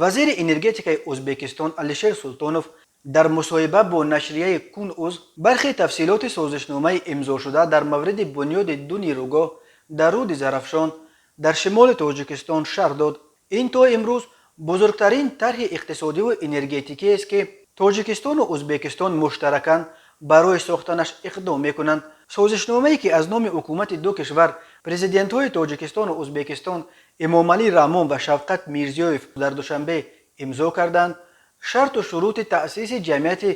Вазири энергетикаи Ӯзбекистон Алишер Султонов дар мусоҳиба бо нашрияи Кун уз бархе тафсилоти созишномаи имзошуда дар мавриди бунёди ду нерӯгоҳ дар рӯди Зарафшон дар шимоли Тоҷикистон шарҳ дод. Ин то имрӯз бузургтарин тарҳи иқтисодиву энергетикиест, ки Тоҷикистону Ӯзбекистон муштаракан барои сохтанаш иқдом мекунанд. Созишномае, ки аз номи ҳукумати ду кишвар президентҳои Тоҷикистону Ӯзбекистон Эмомалӣ Раҳмон ва Шавкат Мирзиёев дар Душанбе имзо карданд, шарту шурути таъсиси ҷамъияти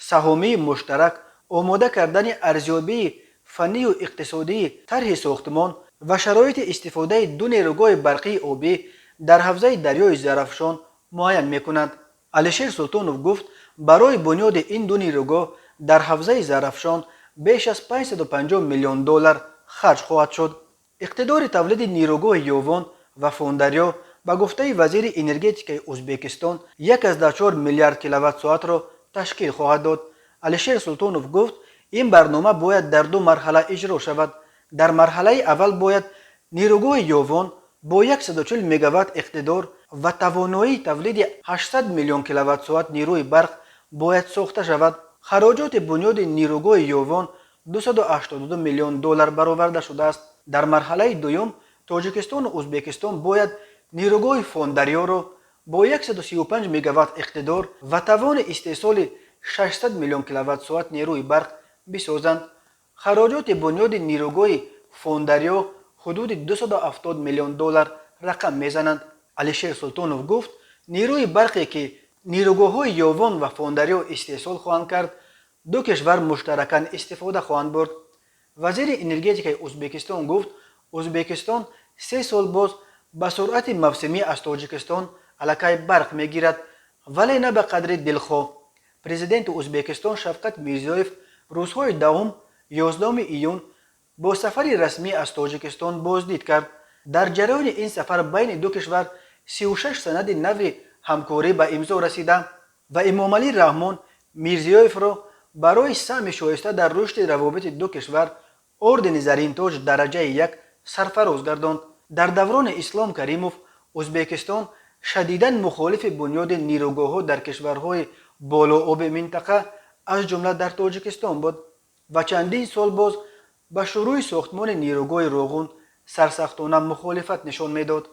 саҳомии муштарак, омода кардани арзёбии фаннию иқтисодии тарҳи сохтмон ва шароити истифодаи ду нерӯгоҳи барқии обӣ дар ҳавзаи дарёи Зарафшон муайян мекунанд. Алишер Султонов гуфт, барои бунёди ин ду нерӯгоҳ дар ҳавзаи Зарафшон беш аз 550 миллион доллар харҷ хоҳад шуд. Иқтидори тавлиди нерӯгоҳи Ёвон ва Фондарё, ба гуфтаи вазири энергетикаи Ӯзбекистон, 1,4 миллиард киловатт-соатро ташкил хоҳад дод. Алишер Султонов гуфт, ин барнома бояд дар ду марҳала иҷро шавад. Дар марҳалаи аввал бояд нерӯгоҳи Ёвон бо 140 мегаватт иқтидор ва тавоноии тавлиди 800 миллион киловатт-соат нерӯи барқ бояд сохта шавад. Хароҷоти бунёди нерӯгоҳи Ёвон 282 миллион доллар бароварда шудааст. Дар марҳалаи дуюм Тоҷикистону Ӯзбекистон бояд нерӯгоҳи Фондарёро бо 135 мегаватт иқтидор ва тавони истеҳсоли 600 миллион киловатт-соат нерӯи барқ бисозанд. Хароҷоти бунёди нерӯгоҳи Фондарё ҳудуди 270 миллион доллар рақам мезананд. Алишер Султонов гуфт, нерӯи барқе, ки нерӯгоҳҳои Ёвон ва Фондарё истеҳсол хоҳанд кард, ду кишвар муштаракан истифода хоҳанд бурд. Вазири энергетикаи Ӯзбекистон гуфт, Ӯзбекистон 3 сол боз ба суръати мавсимӣ аз Тоҷикистон аллакай барқ мегирад, вале на ба қадри дилхоҳ. Президенти Ӯзбекистон Шавкат Мирзиёев рӯзҳои 10-, 11 июн бо сафари расмӣ аз Тоҷикистон боздид кард. Дар ҷараёни ин сафар байни ду кишвар 36 санади нави ҳамкорӣ ба имзо расида ва Эмомалӣ Раҳмон Мирзиёевро барои саҳми шоиста дар рушди равобити ду кишвар ордени Заринтоҷ дараҷаи як сарфароз гардонд. Дар даврони Ислом Каримов Ӯзбекистон шадидан мухолифи бунёди нерӯгоҳҳо дар кишварҳои болооби минтақа, аз ҷумла дар Тоҷикистон буд ва чандин сол боз ба шурӯъи сохтмони нерӯгоҳи Роғун сарсахтона мухолифат нишон медод.